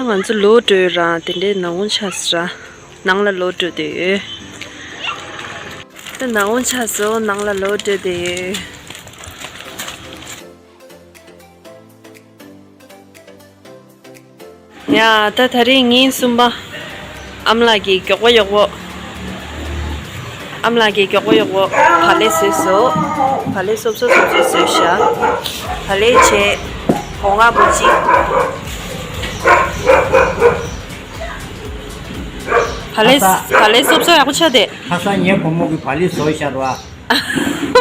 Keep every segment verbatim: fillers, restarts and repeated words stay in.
ང་ཚོ་ལོག་འགྲོ་ཡོད་ར། དེ་འདྲའི་ནང་འོང་ཆགས་སོང་ར། ནང་ལ་ལོག་འགྲོ་བསྡད་ཡོད། དེ་ནང་འོང་ཆགས་སོང་། ནང་ལ་ལོག་འགྲོ་བསྡད་ཡོད། ཡ། ད་ད་རེས་ཉིན་གསུམ་པ། ཨ་མ་ལགས་ཀྱིས་མགྱོགས་པོ་མགྱོགས་པོ། ཨ་མ་ལགས་ཀྱིས་མགྱོགས་པོ་མགྱོགས་པོ་བག་ལེབ་བཟོས་སོང་། བག་ལེབ་སོབ་སོབ་སོབ་སོབ་བཟོས་ཤག་བག་ལེབ་བྱས། སྒོ་ང་བུ་གཅིག་བག་ལེབ། ཁ་ས། བག་ལེབ་སོབ་སོབ་ཡག་པོ་ཆགས་བསྡད། ཁ་སང་ངའི་བུ་མོ་གིས་བག་ལེབ་བཟོས་ཤག་ར།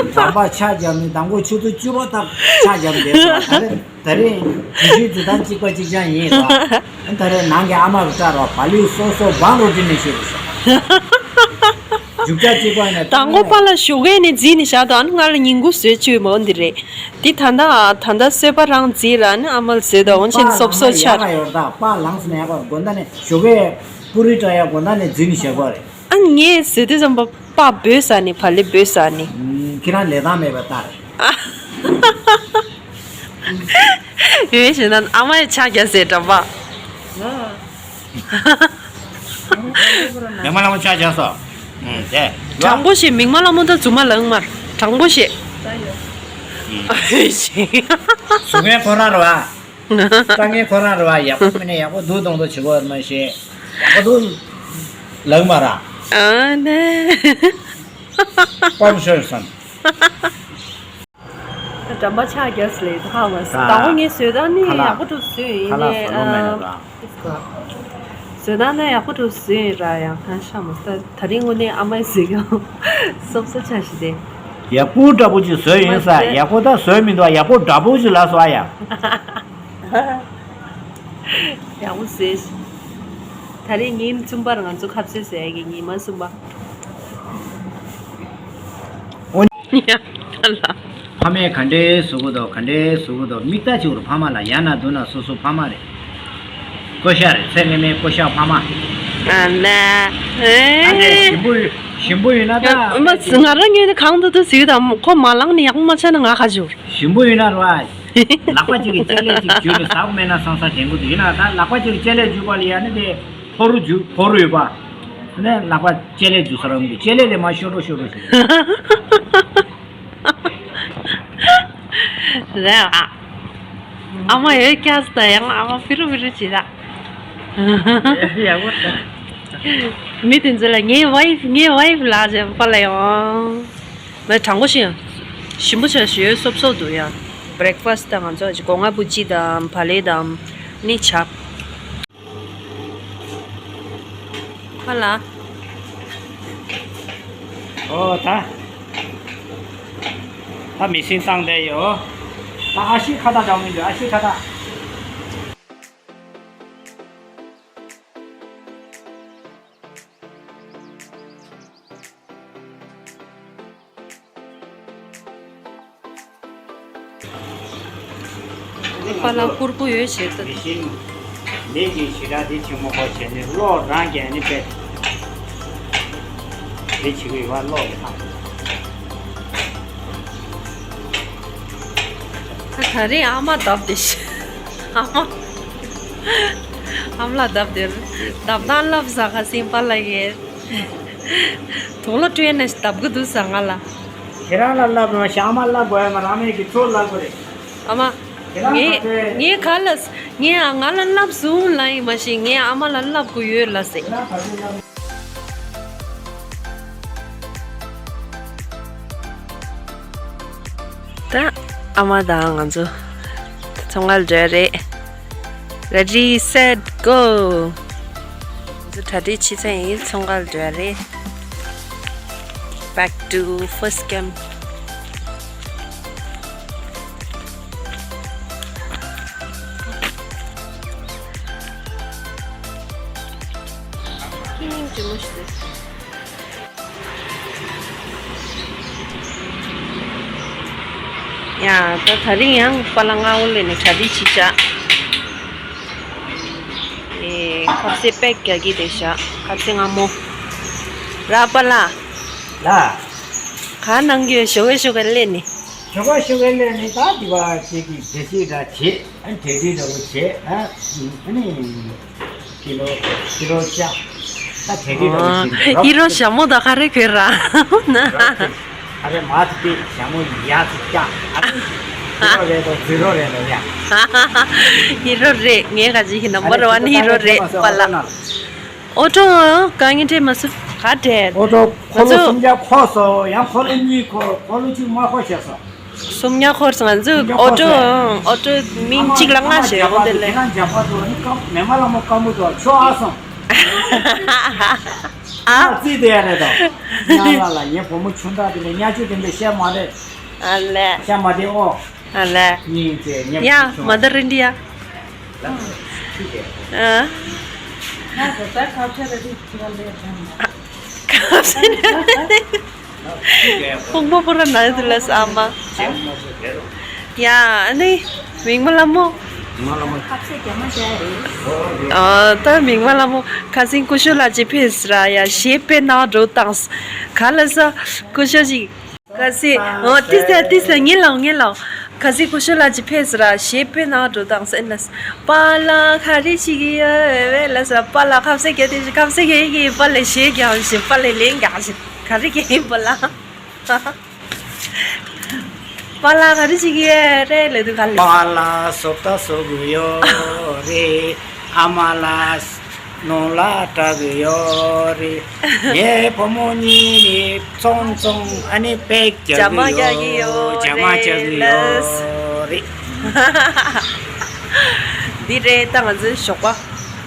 དམ་པ་ཆ་བརྒྱབ་ནས་དང་པོ་ཆུ་ཚོད་བཅུ་པ་ལྟར་ཆ་བརྒྱབ་བསྡད་སོང་། ད་རེས། ད་རེས་དུས་ཚོད་དང་གཅིག་པ་གཅིག་རྐྱང་ཡིན་ར། ད་རེས་ནང་གི་ཨ་མ་རུ་ཀྲ་ར་བག་ལེབ་སོབ་སོབ་བང་རོ་ཏི་ནས་ཤོད་རེད་ཤག་རྒྱུག་ཆ་གཅིག་པ་ནས། དང་པོ་པཱ་ལགས་ཞོགས་ཀས་ནས་བརྫིས་ནས་བཞག་འདུག་ཨ་ནི་ང་ལ་ཉིན་གུང་བཟོས་བཅུག་མོ་འདི་རེད། འདི་ད་ལྟ་ད་ལྟ་གསོལ་པ་རང་བརྫིས་ར། ཨ་ནི་ཨ་མ་ལ་བཟོས་དང་འོན་ཆེན་སོབ་སོབ་ཆགས། པཱ་ལངས་ན་ཡག་ག་ཡོད་ད། པཱ་ལངས་ན་ཡག་ག་དགོང་དག་ནས་ཞོགས་ཀས་པུ་རི་ཀྲ་ཡ་དགོང་དག་ནས་བརྫིས་ནས་བཞག་པ་རེད། ཨ་ངས་ཟེར་དུས་ཙམ་པ་པགས་འབོད་ཟ་ནི། བག་ལེབ་འབོད་ཟ་ནི། ཁྱེད་རང་ལས་སྟངས་མེད་པ་ལྟར། ཡོད་ཞེ་ན་ཨ་མ་ཡི་ཕྱག་རྒྱ་ཟེར་འདྲ་པ། ལས་མ་ལ་མོ་ཆ་བྱ་སོ། ཨུམ་དེ། དྲང་པོ་ཞེས་མིག་མ་ལ་མོ་ད་རྫུན་མ་ལངས་མར་དྲང་པོ་ཞེས། ཨུམ། སུ་ངའི་ཁོ་རང་རེད་བ། ད་ངའི་ཁོ་རང་རེད་བ། ཡག་པོ་མིན་ན་ཡག་པོ་འདུག་གཏོང་དུ་བྱེད་དགོས་མ་ཤེས། ཡག་པོ་འདུག་ལབ་མ་ར། ཨ་ནེ། ཀོམ་ཤོར་སོང་། དམ་པ་ཕྱག་རྒྱ་ཟེར་ལེ་ད་ཧ་མ་སི། ད་ད་ཧ་ངའི་བཟོས་ད་ནི་ཧ་ལ། ཡག་པོ་འདུག་བཟོས་ཡིན་ཧ་ལ་ནས་བཟོ་ལོ་མེད་ནས་ད། བཟོས་ད་ནི་ཡག་པོ་འདུག་བཟོས་ཡིན་ར། ཡང་ཧ་ཤ་མ་སི། ད་ད་རིང་དངོས་གནས་ཨ་མའི་བཟོས་ཀྱང་སོབ་སོབ་ཆ་ཞིག་སྟེ། ཡག་པོ་འདྲ་པོ་ཅིག་བཟོས་ཡིན་ས། མ་སི། ཡག་པོ་ད་བཟོས་མི་འདུག་ཡག་པོ་འདྲ་པོ་ཅིག་ལ་བཟོ་ཨ་ཡ། ཡག་པོ་ཟེར། ད་རེས་ཉིན་གསུམ་པར་ང་ཚོ་ཁ་ཟས་ཟ་ཡ་གི་ཉི་མ་གསུམ་པ། ཨོ། ཡ་ད་ལ། ཕ་མས་ག་འདྲས་བཟོ་གི་འདུག་ག་འདྲས་བཟོ་གི་འདུག་མིག་ལྟ་བྱེད་རུ་ཕ་མ་ལ་ཡང་ན་འདུག་ན་སོ་སོ་ཕ་མ་རེད། ཀོ་ཤ་རེད། ཚེ་སྔོན་མའི་ཀོ་ཤ་ཕ་མ། ཨ་ལ། ཨ་ནེ་ཨེ། ཞིམ་པོ་ཡོད། ཞིམ་པོ་ཡོད་ན་ད། ཡ་མ་ང་རང་ངོས་ནས་གང་འདུག་འདུག་ཟེར་གི་དང་ཁོ་མ་ལངས་ནས་ཡག་པོ་མ་ཆགས་ན་ང་ག་འཇུར། ཞིམ་པོ་ཡོད་ན་རོ་ཨ། ལག་པ་གཅིག་གིས་ལྕེ་ལེ་གཅིག་འཇུས་ནས་ཟ་མེད་ན་སང་ས་དྲན་གི་འདུག་ཡིན་ན་ད་ལག་པ་གཅིག་གིས་ལྕེ་ལེ་འཇུས་པ་ལ་ཡ་ནི་དེ་ཕོ་རུ་འཇུ་ཕོ་རུ་ཡོད་པ། ནས་ལག་པ་ལྕེ་ལེ་འཇུ་ས་ར་མི་འདུག་ལྕེ་ལེ་ལེ་མ་ཤོར་རོ་ཤོར་རོ་ཤོར། རེད་ཨ། ཨ་མ་ཡོད་ཀྱག་ད་ཡང་ཨ་མ་ཕི་རུ་ཕི་རུ་བྱེད་ད། ཡག་པོ་ད། མི་དེ་ཚོ་ལ་ངའི་ཝའི་ཕི་ངའི་ཝའི་ཕི་ལ་ཟེར་པ་ལ་ཡང་། མ་དྲང་པོ་ཞིག་ཞིམ་པོ་ཆ་ཞིག་ཡོད་སོབ་སོབ་འདུག་ཡ། བྷི་རེག་ཕ་སི་ཊི་ད་ང་ཚོ་སྒོ་ང་བུ་ཅི་དང་བག་ལེབ་དང་ནི་ཆགས། ཧ་ལ། ཨོ་ད། ད་མི་སེང་བཏང་བསྡད་ཡོད། ད་ཨ་ཤི་ཁ་ད་འདྲ་མི་འདུག་ཨ་ཤི་ཁ་ད། པ་ལགས་བཀུར་པོ་ཡོད་བྱེད་ད། མེ་ཤིང་། མེ་གི་ཞི་ར་དེ་ཆེན་མོ་ཁོ་བྱས་ནས་གློག་རང་གིས་ནི་པས། དེ་བྱེད་ཀྱི་ཡོད་པ་གློག་གི་ཐང་། ད་ག་རེ་ཨ་མ་བརྡབ་དེ་ཤི། ཨ་མ། ཨ་མ་ལ་བརྡབ་དེ། བརྡབ་སྟངས་ལབ་ས་ཁ་སིང་པ་ལ་ཡེ། དུག་ལོག་སྤྲོད་ནས་བརྡབ་གི་འདུག་ཟེར་ང་ལ། ཁྱེད་རང་ལ་ལབ་རོགས་ཞིག་ཨ་མ་ལབ་དགོས་ཡ་མ་རང་མེད་ཀྱི་ཁྱོད་ལབ་དགོས་རེད། ཨ་མ། ཁྱེད་རང་ངས་ག་ཚོད། ངས་ག་ལ་ངས་ང་ལ་ལབ་སོང་ལབ་ཡིན་མ་གཞི་ངས་ཨ་མ་ལ་ལབ་དགོས་ཡོད་ལ་ཟེར། ཁྱེད་རང་ག་ཚོད་ལབ། ད་ཨ་མ་དང་ང་ཚོ་ཚོང་ཁང་འགྲོ་ཡ་རེད། Ready, set, go. ང་ཚོ་གྲ་སྒྲིག་བྱས་ཚར་ཡིན། ཚོང་ཁང་འགྲོ་ཡ་རེད། Back to first camp. ཡ། ད་ད་རིང་ཡང་པ་ལགས་སྔ་པོ་སླེབས་ནས་གྲ་སྒྲིག་བྱས་བཞག་ཨེ། ཁ་ཟས་པེག་རྒྱག་གི་བསྡད་བཞག་ཁ་ཟས་སྔ་མོ། ར་པ་ལགས། ལགས། ག་གནང་གི་ཡོད། ཞོགས་ཀས་ཞོགས་ཀས་སླེབས་ནས། ཞོགས་པ་ཞོགས་པ་ལས་ནི་ད་དེ་བ་ཅིག་གི་སྡེ་སྲིད་འདྲ་བྱེད། ཨ་ནི་གྲ་སྒྲིག་འདྲ་བོ་བྱེད། ཨ་ཨ་ནི་ཀི་ལོ་ཀི་ལོ་ཤ་ད་གྲ་སྒྲིག་འདྲ་བོ་བྱེད་ནས་རོགས། ཧི་རོ་ཞྭ་མོ་དང་ག་རེ་གོན་ར། ཨ་རེ་མ་ཐུབ་པའི་ཞྭ་མོ་ཡག་ཅིག་བཀྱག་ཨ་ནི་ཧི་རོ་རེད་དོ་ཛི་རོ་རེད་དོ་ཡ། ཧི་རོ་རེད། ངས་ག་ཅིག་ཡིན་ན་ཨ་མོ་རེ་བ་ནི་ཧི་རོ་རེད་པ་ལ། ཨོ་ཏོ་གང་ཡིན་དྲན་མ་སོང་ག་དྲན། ཨོ་ཏོ་འཁོར་ལོ་སུམ་བརྒྱ་འཁོར་སོང་། ཡང་འཁོར་ལོ་གཉིས་འཁོར། འཁོར་ལོ་གཅིག་མ་འཁོར་བྱས་སོང་། སུམ་བརྒྱ་འཁོར་སོང་། ང་ཚོ་ཨོ་ཏོ་ཨོ་ཏོ་མིང་གཅིག་ལ་ལྔ་བྱས་ཡོང་དེ་ལས། ཁྱེད་རང་འཇག་པ་འདུག་ཨ་ནི་སྐམ་མེ་མ་ལ་མོ་སྐམ་པོ་འདུག་ཁྱོད་ཨ་སོང་། ཨ། ཨ་རྩིས་དེ་ཡ་རེད་དོ། ཉག་ལ་ལ་ངའི་བུ་མོ་ཆུང་དག་དེ་ལས་ཉག་ཆུ་དེ་འདྲ་བཤད་མ་རེད། ཨ་ལས། བཤད་མ་དེ་ཨོ། ཨ་ལས། གཉིས་བྱས་ཉག་ཡ་ཆུང་མ་ད་རིན་འདི་ཡ། ཨ། ཁ་ཟས་ཁ་ཟས། ཕུང་པོ་པོ་ར་ན་དུ་ལ་ས་མ། ཡ་ཨ་ནི་མིག་མ་ལ་མོ། ཨ་ད་མིག་མ་ལ་མོ་ཁ་སིང་ཀུ་ཤོ་ལ་ཅི་ཕེས་ར་ཡ་ཞེས་པའི་ནང་འགྲོ་དང་ག་ལ་ས་ཀུ་ཤོ་ཞིག་ཁ་སི། ཨོ་ཏི་སེ་ཏི་སེ་ངེ་ལའོ་ངེ་ལའོ། ཁ་སི་ཀུ་ཤོ་ལ་ཅི་ཕེས་ར་ཞེས་པའི་ནང་འགྲོ་དང་སེ་ལ་སི། པཱ་ལགས་ག་རེ་བྱེད་ཀྱི་ཡོད་ལ་ས། པཱ་ལགས་ཁ་སི་ག་དེ་ཁ་སི་ག་གི་པཱ་ལགས་ཞེས་ཀྱང་ཞེས་པཱ་ལགས་ལན་ཀྱང་ཞེས་ག་རེ་གི་པཱ་ལགས། པཱ་ལགས་ག་རེ་བྱེད་ཀྱི་ཡོད་རེད་ལ་དུ་ག་ལ། པཱ་ལགས་བཟོ་ལྟ་བཟོ་གི་ཡོད་རེད། ཨ་མ་ལགས། ནོར་ལ་སྐྲག་གི་ཡོད་རེད། ངའི་བུ་མོ་གཉིས་ནི་ཙོང་ཙོང་ཨ་ནི་པེག་རྒྱག་གི་ཡོད། ཇ་མ་རྒྱག་གི་ཡོད་རེད། འདི་རེད་ད་ང་ཚོའི་ཞོགས་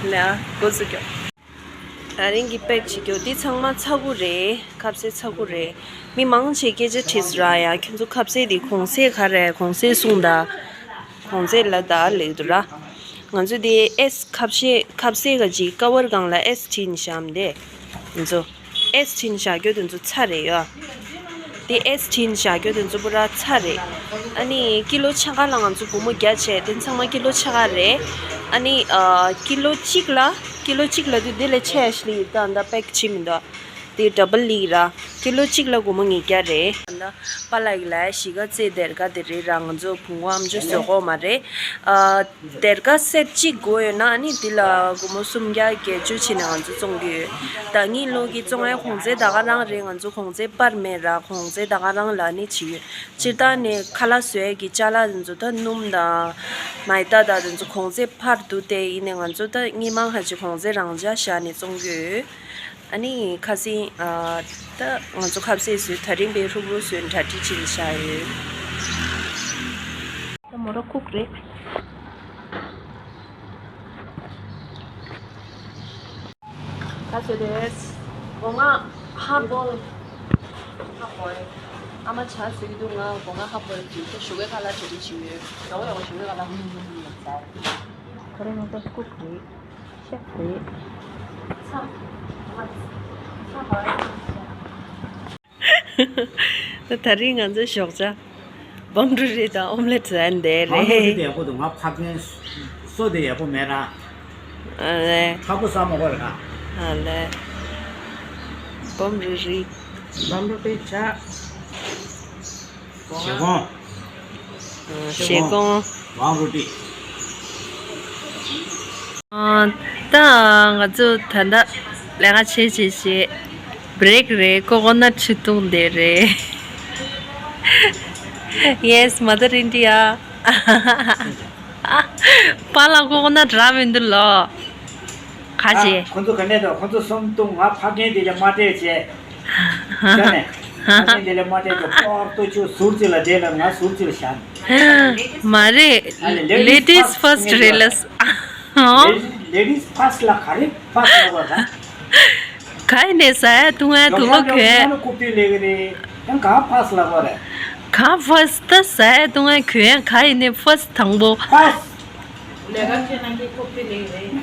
པ་ལ་འགོ་ཚུགས་རྒྱུ། ད་རིང་གི་པེག་བྱེད་རྒྱུ་འདི་ཚང་མ་ཚ་གུ་རེད། ཁ་ཟས་ཚ་གུ་རེད། མི་མང་ཆེ་སྐད་ཆ་དྲིས་ར་ཡ་ཁྱོད་ཚོ་ཁ་ཟས་འདི་གོང་ཚད་ག་རེ་གོང་ཚད་གསུངས་ད། གོང་ཚད་ལ་ད་ལེགས་འདུག་ར། ང་ཚོ་དེ་ཨེས་ཁ་ཟས་ཁ་ཟས་ག་ཅིག་ཀ་བར་སྒང་ལ་ཨེས་བྲིས་ནས་བཞག་མི་འདུག་ང་ཚོ་ཨེས་བྲིས་ནས་བཞག་རྒྱུ་དེ་ཚོ་ཚ་རེད་ཡ། དེ་ཨེས་བྲིས་ནས་བཞག་རྒྱུ་དེ་ཚོ་པུ་ར་ཚ་རེད། ཨ་ནི་ཀི་ལོ་ཕྱེད་ཀ་ལ་ང་ཚོ་སྒོར་མོ་བརྒྱ་བྱས་དེ་ཚང་མ་ཀི་ལོ་ཕྱེད་ཀ་རེད། ཨ་ནི་ཨ་ཀི་ལོ་གཅིག་ལ་ཀི་ལོ་གཅིག་ལ་དུས་དེ་ལས་ཆེ་ཨེ་ཤི་ལི་ད་ད་པེག་བྱས་མི་འདུག་དེ་ཌ་བལ་ལི་ར། ཀི་ལོ་གཅིག་ལ་སྒོར་མོ་ཉིས་བརྒྱ་རེད། ད་པཱ་ལགས་ལ་གཞིས་ཀ་རྩེ་སྡེར་ཁ་དེ་རེད་ར། ང་ཚོ་བུང་བ་ཨམ་ཅོག་བཟོ་གོ་མ་རེད། ཨ་སྡེར་ཁ་སེར་གཅིག་དགོས་ཡོད་ན་ཨ་ནི་དེ་ལ་སྒོར་མོ་སུམ་བརྒྱ་བརྒྱད་ཅུ་བྱས་ནས་ང་ཚོ་བཙོང་གི་ཡོད། ད་ངའི་ལོ་གི་བཙོང་ཡ་གོང་ཚད་ད་ག་རང་རེད། ང་ཚོ་གོང་ཚད་སྤར་མེད་ར། གོང་ཚད་ད་ག་རང་ལ་ནི་བྱེད་ཡོད། སྤྱིར་བཏང་ནས་ཁ་ལག་བཟོ་ཡ་གི་ཅ་ལག་དེ་ཚོ་ད་སྣུམ་དང་མའི་ད་ད་དེ་ཚོ་གོང་ཚད་འཕར་འདུག་དེ་ཡིན་ནའི་ང་ཚོ་ད་སྔོན་མ་ཁ་ཅིག་གོང་ཚད་རང་འཇགས་བཞག་ནས་བཙོང་གི་ཡོད། ཨ་ནི་ཁ་སང་ཨ་ད་ང་ཚོ་ཁ་ཟས་བཟོས། ད་རིང་པའི་ཧྲུག་ཧྲུག་བཟོས་གྲ་སྒྲིག་བྱས་ནས་བཞག་ཡོད། ད་མོ་ར་ཁུག་རེད། ད་བཟོས་རེད། སྒོ་ང་ཧ་བོ། ཧ་བོ། ཨ་མ་ཇ་བཟོས་ཀྱི་འདུག་ང་སྒོ་ང་ཧ་བོ་རེད། ད་ཞོགས་ཀའི་ཁ་ལག་གྲ་སྒྲིག་བྱས་ཡོད། ད་འོ་ཡོང་ཞོགས་ཀའི་ཁ་ལག་ཧུམ་ཧུམ་ཧུམ་ལ་ཟ། ཁོ་རང་ང་ད་ཁུག་རེད། ཤ་རེད། ད་ད་རིང་ང་ཚོའི་ཞོགས་ཇ་བམ་བུ་རི་དང་ཨོམ་ལེ་ཊི་ཟ་འདི་བམ་བུ་རི་རེད། དེ་ཡག་པོ་འདུག་ང་ཕ་རྒན་སོ་དེ་ཡག་པོ་མེད་ར། ཨ་ལེ། ཁ་པོ་ཟ་མ་དགོས་ར། ཨ་ལེ། བམ་བུ་རི། བམ་བུ་རི་ཇ། བཞེས་སྒོང་། བཞེས་སྒོང་། བམ་བུ་རི། ཨ། ད་ང་ཚོ་ད་ལྟ་ལས་ཀ་བྱེད་བྱེད་བྱེད། བྷི་རེག་རེད། ཀོ་ཀོ་ནཊ་ཆུ་བཏུང་བསྡད་རེད། ཡེས་མ་ད་རིན་ཏི་ཡ། པཱ་ལགས་ཀོ་ཀོ་ནཊ་རག་མི་འདུག་ལོ། ག་བྱེད། ཁོ་ཚོ་ག་ནས་དང་ཁོ་ཚོ་གསུམ་བཏུང་། ང་ཕ་རྒན་དེ་ལ་མ་སྤྲད་བྱས། ཤ་ནས། ཕ་རྒན་དེ་ལ་མ་སྤྲད་དེ་པར་ཏོ་ཆུ་ཟུར་ཅིག་ལ་བསྡད་ལ་ང་ཟུར་ཅིག་ལ་བཞག་མ་རེད། ཨ་ལེ་ལེ་ཌིས་ཕར་སི་ཊི་རེད་ལ། ལེ་ཌིས་ཕར་སི་ཊི་ལ་ག་རེ་ཕར་སི་ཊི་ལབ་པ་རེད། ག་ཡིན་ནས་ཟ་ཡ་འཐུང་ཡ་དུག་ལོག་གྱོན་ཡ། ཁོ་པི་ལེགས་རེད། ཡང་ག་ཕར་སི་ཊི་ལབ་པ་རེད། ག་ཕར་སི་ཊི་ད་ཟ་ཡ་འཐུང་ཡ་གྱོན་ཡ་ག་ཡིན་ནས་ཕར་སི་ཊི་དང་པོ། ཕར་སི་ཊི། ལས་ཀ་བྱེད་ན་གི་ཁོ་པི་ལེགས་རེད།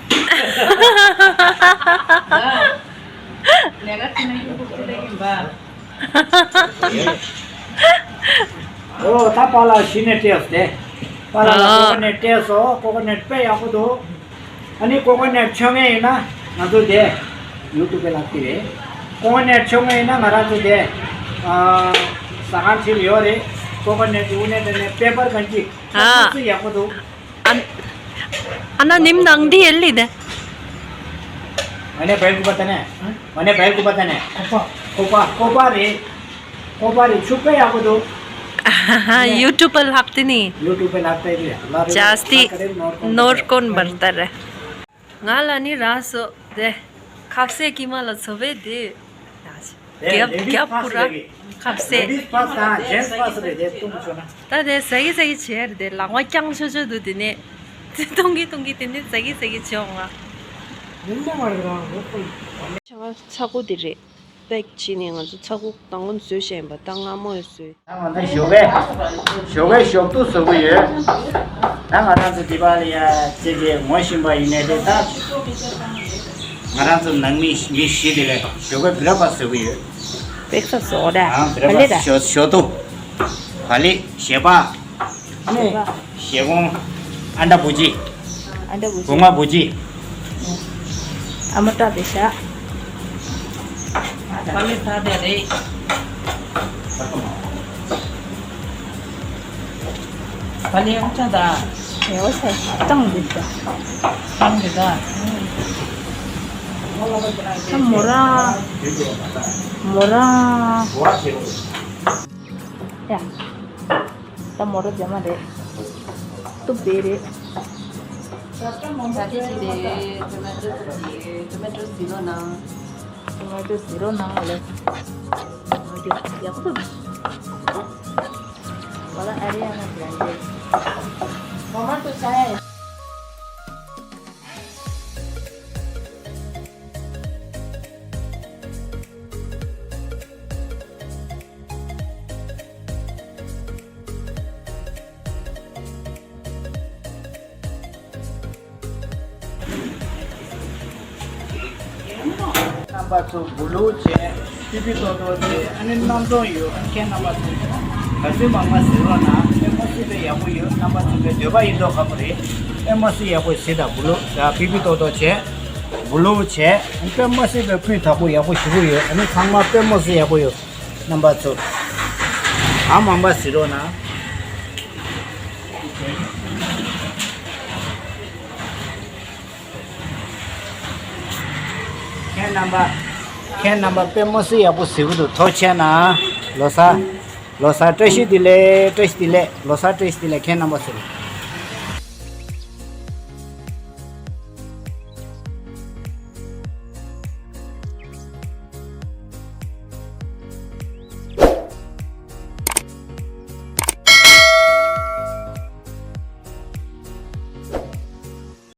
ལས་ཀ་བྱེད་ན་གི་ཁོ་པི་ལེགས་ཡིན་པ། ཨོ་ད་པཱ་ལགས་གཞི་ནས་སྤྲད་སོང་སྟེ། པཱ་ལགས་ལ་ཨ། ཀོ་ཀོ་ནཊ་སྤྲད་སོང་། ཀོ་ཀོ་ནཊ་དཔེ་ཡག་པོ་འདུག་ཨ་ནི་ཀོ་ཀོ་ནཊ་མཆོད་མཁན་ཡིན་ན་ང་ཚོ་དེ་ཡུ་ཊུབ་ལ་ལྟ་གི་རེད། ཀོ་ཀོ་ནཊ་མཆོད་མཁན་ཡིན་ན་ང་རང་ཚོ་དེ་ཨ་ཟ་ཁང་ཁྲིད་ལ་ཡོད་རེད། कोकोनट, उन्हें देने पेपर कंची। हाँ। सबसे याको दो। अन-, अना निम नंगदी एल्ली दे। मैंने बैल को पता नहीं। मैंने बैल को पता नहीं। कोपा, कोपा, कोपा रे। कोपा रे, छुपे याको दो। YouTube पर लागते नहीं। YouTube पे लागते ही है। जास्ती नोर कौन बरतर है। ང་ལ་ནི་ར་སོ་དེ་ཁ་ཟས་ཀྱི་མ་ལ་ཚོ་བེ་དེ་རྒྱབ་རྒྱབ་པུ་ར་ཁ་ཟས། Ladies first, हाँ, gents first रे, दे तुम सुना। ད་དེ་ཟ་གི་ཟ་གི་བྱེད་རེད། དེ་ལག་པ་རྐྱང་ཆོ་ཆོ་འདུག་དེ་ནས་དེ་གཏོང་གི་གཏོང་གི་དེ་ནས་ཟ་གི་ཟ་གི་བྱེད་འོང་ང་། ཆ་ཚ་གོ་དེ་རེད། པེག་བྱས་ནས་ང་ཚོ་ཚ་གོ་དང་པོ་བཟོས་བཞག་ཡིན་པ། ད་སྔ་མོ་ཡོད་བཟོས། ད་ང་ཚོ་ཞོགས་ཀས་ཞོགས་ཀས་ཞོགས་དུས་བཟོ་གི་ཡོད། ད་ང་རང་ཚོ་དི་པ་ལ་ཡ་ཅེ་ཅེ་ངོ་ཤེས་པ་ཡིན་ནའི་དེ་ད་ང་རང་ཚོ་ནང་མི་མི་བཞི་དེ་ལ་ཞོགས་ཀས་བི་ར་པ་བཟོ་གི་ཡོད། པེག་ས་བཟོ་ད། ཨང་བི་ར་པ་ཞོ་ཞོ་ཏོ་བ་ལི་ཞེ་པ། ཞེ་པ། ཞེ་གོང་། ཨ་འདྲ་བུ་ཅི། ཨ་འདྲ་བུ་ཅི། གོང་མ་བུ་ཅི། ཨ་མ་ཏྲ་བེ་ཤ། པ་ལེ་ཐ་དེ་རེད། པ་ལེ་ཨ་ཅག་ད། ཡོ་སེ་ཏང་འདི་ད། ཏང་འདི་ད། ད་མོ་ར། མོ་ར། ཡ། ད་མོ་ར་རྒྱ་མ་རེད། ཏུ་བེ་རེད། ས་ཏི་ཅི་རེད། ཊོ་མེ་ཊོ་ཅི་རེད། ཊོ་མེ་ཊོ་ཟི་རོ་ནང་། ཊོ་མེ་ཊོ་ཟི་རོ་ནང་ལ། ཡག་པོ་འདུག་བ་ལ་ཨ་རི་ཡ་ན་བླ་འདི། ཊོ་མེ་ཊོ་ས་ཡ། རྣམ་པ་ཚོ་བུ་ལུག་བྱས། པི་པི་ཏོག་ཏོག་བྱས། ཨ་ནི་གནམ་སྟོང་ཡོད། ཨ་ནི་ཁྱེད་རྣམ་པ་ཚོ་ག་ཚོད་མང་མང་ཟེར་རོགས་གནང་། དཔེ་མ་སྲིད་པའི་ཡག་པོ་ཡོད། རྣམ་པ་ཚོ་གི་འདོད་པ་ཡིན་མདོག་ཁ་པོ་རེད། དཔེ་མ་སྲིད་ཡག་པོ་ཟེར་ད། བུ་ལུག་ཨ་པི་པི་ཏོག་ཏོག་བྱས། བུ་ལུག་བྱས། ཨ་ནི་དཔེ་མ་སྲིད་པའི་སྤུས་དག་པོ་ཡག་པོ་ཞེ་པོ་ཡོད། ཨ་ནི་ཚང་མ་དཔེ་མ་སྲིད་ཡག་པོ་ཡོད། རྣམ་པ་ཚོ་གང་མང་མང་ཟེར་རོགས་གནང་། ཁྱེད་རྣམ་པ། ཁྱེད་རྣམ་པ་དཔེ་མ་སྲིད་ཡག་པོ་ཟེར་གི་འདུག་ཐུགས་རྗེ་གནང་། ལོ་གསར། ལོ་གསར་བཀྲ་ཤིས་བདེ་ལེགས། བཀྲ་ཤིས་བདེ་ལེགས། ལོ་གསར་བཀྲ་ཤིས་བདེ་ལེགས། ཁྱེད་རྣམ་པ་ཟེར།